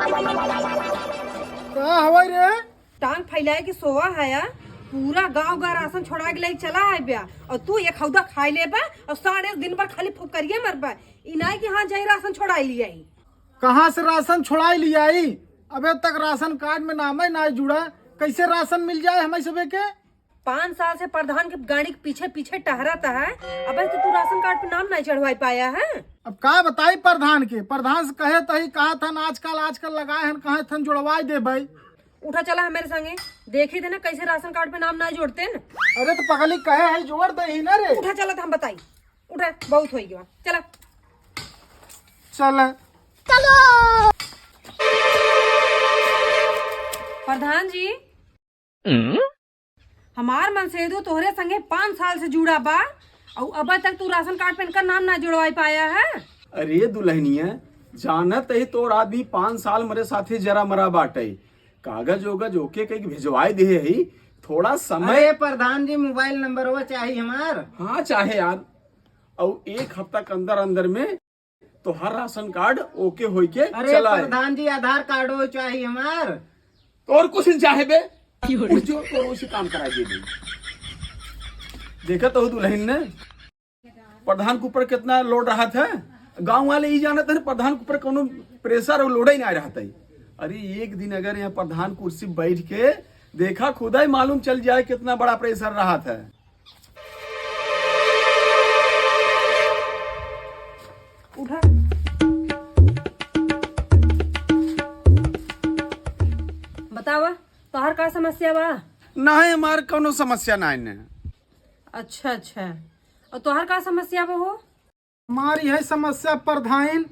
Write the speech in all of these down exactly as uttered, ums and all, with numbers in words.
का हवाई रे? टांग फैलाए के सोवा है या? पूरा गांव का राशन छोड़ा के लेके चला है ब्या, और तू एक हौदा खाए ले बा और सारे दिन भर खाली फुकरिए मरबा। इनाई के हाथ जाई राशन छोड़ाई लिया ही। कहाँ से राशन छोड़ाई लिया ही? अबे तक राशन कार्ड में नाम ही ना जुड़ा, कैसे राशन मिल जाए हमें सबे के? पाँच साल से प्रधान के गाड़ी के पीछे पीछे टहरत है, अबे तो तू राशन कार्ड पे नाम नहीं चढ़वाई पाया है। अब का बताई प्रधान के, प्रधान से कहे तही कहा था ना, आजकल आजकल लगाए हैं, कहा थन जुड़वाई दे भाई। उठा चला हमारे संगे, देखी थे ना कैसे राशन कार्ड पे नाम ना जोड़ते न। अरे तो पगली कहे है जोड़ दे ही ना रे। उठा चला तो हम बताई, उठा बहुत हो गया, चला। चल। प्रधान जी, हमार मनसेदो तोहरे संगे पाँच साल से जुड़ा बा, अउ अब तक तू राशन कार्ड पे इनकर नाम ना जुड़वाई पाया है। अरे दुल्हनिया, जानत ही तोर आदमी पाँच साल मरे साथे जरा मरा बाटे, कागज ओगज ओके कई भिजवाए दे ही, थोड़ा समय। अरे प्रधान जी, मोबाइल नंबर वो चाही हमार। हाँ चाहे यार, अउ एक हफ्ता के अंदर अंदर में तोहार राशन कार्ड ओके होई के अरे चला है। प्रधान जी, आधार कार्ड वो चाही हमार। तो और कुछ नहीं चाहे बे, कुछ जो तो उसे काम करा दे दे। देखा तो दुल्हन ने प्रधान के ऊपर कितना लोड रहत है। गांव वाले ई जानत है प्रधान के ऊपर कोनो प्रेशर और लोड ही नहीं आ रहत है। अरे एक दिन अगर यहाँ प्रधान कुर्सी बैठ के देखा, खुदा ही मालूम चल जाए कितना बड़ा प्रेशर रहत है। उठा। बतावा, तोहार का समस्या बा? नहीं, हमार कौनो समस्या नहीं ने। अच्छा, अच्छा। और तोहार का समस्या बा हो? हमार यही समस्या प्रधान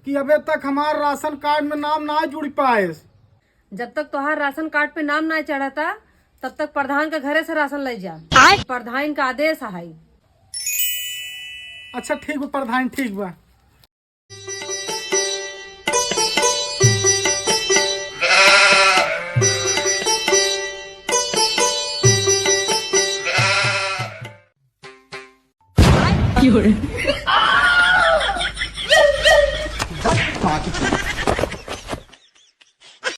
कि अबे तक हमार राशन कार्ड में नाम ना जुड़ पाए। जब तक तोहार राशन कार्ड पे नाम ना चढ़ता, तब तक प्रधान के घरे से राशन ले जा। आय। प्रधान का आदेश है। अच्छा ठीक बा प्रधान, ठीक बा।